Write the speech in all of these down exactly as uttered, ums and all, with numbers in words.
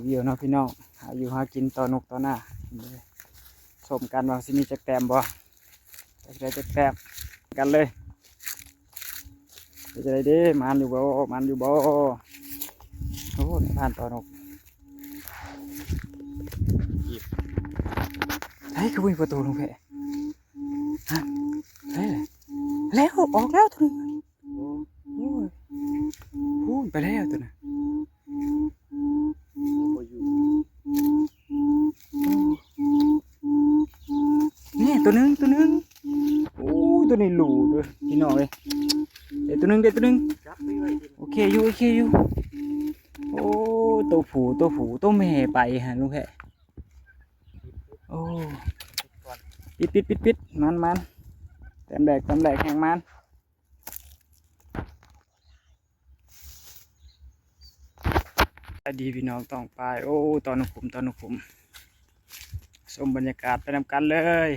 วิวเนาะพี่น้อง หาอยู่หากินต่อนกต่อหน้า ชมกันว่าสิมีจักแต้มบ่ จักได้จักแต้มกันเลย เป็นจั่งใดเด้ หมานอยู่บ่ หมานอยู่บ่ โอ้ สะพานต่อนก เฮ้ย คือบ่มีประตูลงแพะ ฮะ เฮ้ย แล้ว ออกแล้วตัวหนึ่ง โอ้ย พูนไปแล้วตัวน่ะ นี่ตัวหนึ่ง ตัวหนึ่ง โอ้ย ตัวนี้หลูเด้อพี่น้องเอ้ย เดี๋ยวตัวหนึ่ง เดี๋ยวตัวหนึ่ง จับไปไว้ดิ โอเคอยู่ โอเคอยู่ โอ้ ตัวผู้ ตัวผู้ ตัวแม่ไปฮะลุงแพะ โอ้ ปิด ปิด ปิด ปิด มัน มัน แต้มแรก แต้มแรก แฮงมัน สบายดีพี่น้องต่องปาย โอ้ ต่อนกขุม ต่อนกขุม ชมบรรยากาศไปนำกันเลย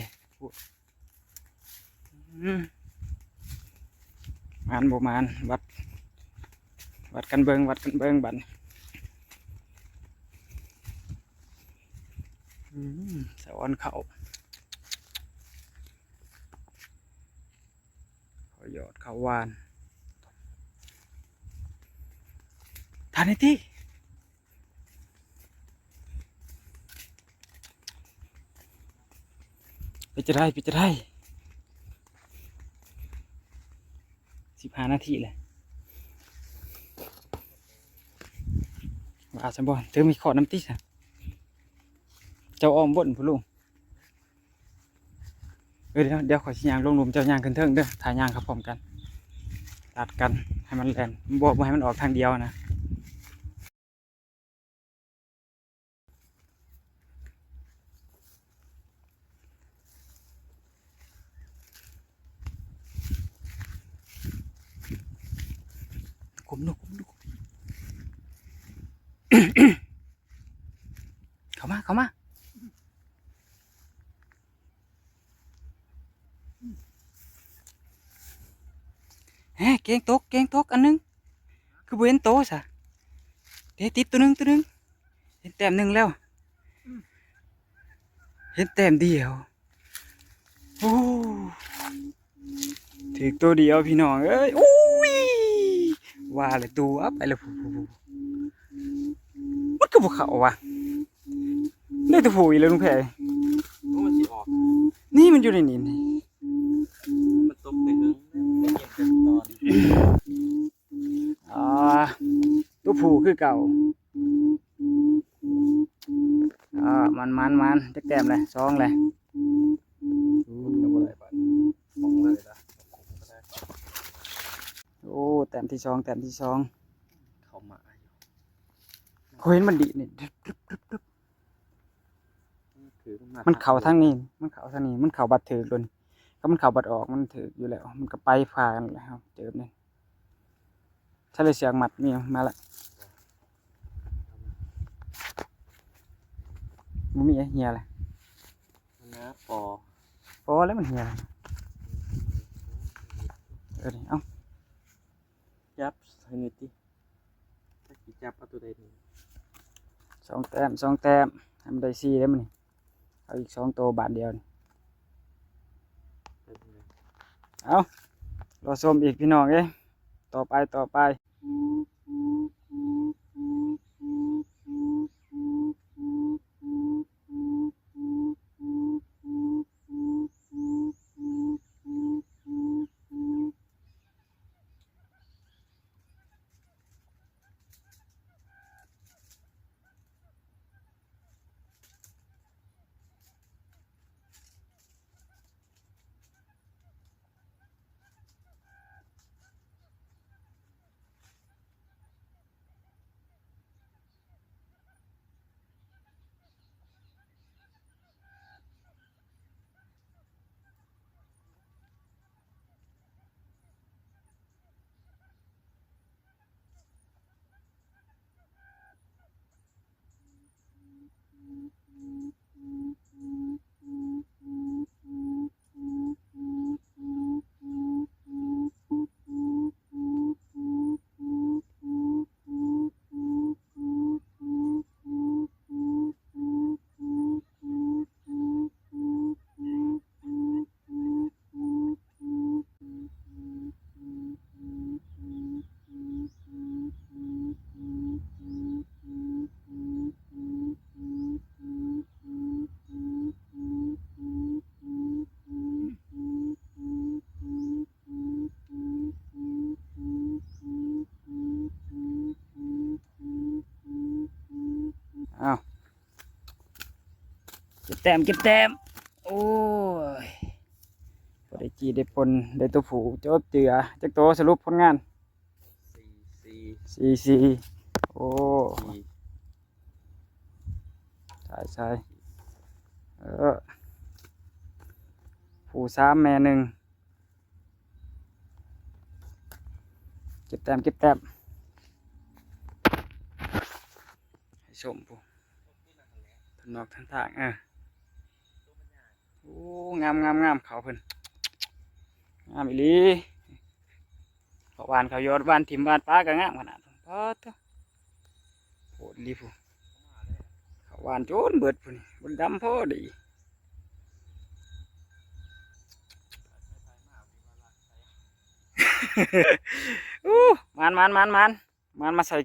อืม หมานบ่หมาน วัด วัดกันเบิ่ง วัดกันเบิ่งบัดนี้ อืม สะออนเข้า เขาหยอดเขาหว่าน ทันไอ้ตี้ ไปจะได้ ไปจะได้ สิบห้านาทีเลย ว่าสมบูรณ์เธอมีขอน้ำตี้สะ เจ้าอ้อมบนผู้ลุง เออ เดี๋ยว เดี๋ยวขอยสิย่างลงหลุม เจ้าย่างขึ้นเทิงเด้อ ถ่ายย่างครับพร้อมกัน ตัดกัน ให้มันแล่น บ่ บ่ให้มันออกทางเดียวนะ ขุมนก ขุมนก เข้ามา เข้ามา แฮะ เกงตก เกงตกอันหนึ่ง คือบ่เห็นโตซะ เดี๋ยวติดตัวหนึ่ง ตัวหนึ่ง เห็นแต้มหนึ่งแล้ว เห็นแต้มเดียว โอ้ ถืกตัวเดียวพี่น้องเอ้ย อุ้ย ว่าเลยตัวไปแล้ว ผู้ ผู้ ผู้ มันก็บ่เข้าว่ะ ได้แต่ผู้อีกแล้วลุงแพร โอ้ มันสิออก นี่มันอยู่ในนี่นี่ มันตกไปเหิง ได้ยินแต่ตอน อ่า ตัวผู้คือเก่า อ่า มัน มัน มัน จักแต้มเลย สองเลย มันก็บ่ได้บาด สองเลยนะ โอ้ แต้มที่สอง แต้มที่สอง เข้ามาอยู่ เขาเห็นมันดีดนี่ คือมันมา มันเข้าทางนี้ มันเข้าทางนี้ มันเข้าบัดถืกโดน ถ้ามันเข้าบัดออก มันถืกอยู่แล้ว มันก็ไปพากันแหละครับ เจิบนี่ ถ้าเลยเสียงหมัดนี่มาละ มันมีไอ้เหียอะไร นะ ปอ ปอแล้วมันเหียอะไร เออ นี่ เอ้า จับให้หน่อยติ จักสิจับเอาตัวใดนี่ สองแต้ม สองแต้ม ให้มันได้สี่แล้วมันนี่ เอาอีกสองตัวบาทเดียวนี่ เอา รอชมอีกพี่น้องเอ้ย ต่อไป ต่อไป แต้ม เก็บแต้ม โอ้ย บ่ได้จีได้ปน ได้ตัวผู้จบเจือ จักโต สรุปผลงาน สี่สี่ สี่สี่ โอ้ สี่ ใช่ใช่ เออ ผู้สามแม่หนึ่ง เก็บแต้ม เก็บแต้ม ให้ชมผู้ ทั้งนอกทั้งทาง เออ โอ้ งามงามงาม เขาเพิ่น งามอีหลี เขาหว่านเขาหยอด หว่านถิ่มหว่านปาก็งามขนาด ปาดโธ่ โหดอีหลีผู้ เขาหว่านจนเบิดผู้นี่ บ่ดำพอดี อู้ หมาน หมาน หมาน หมาน หมาน มาใส่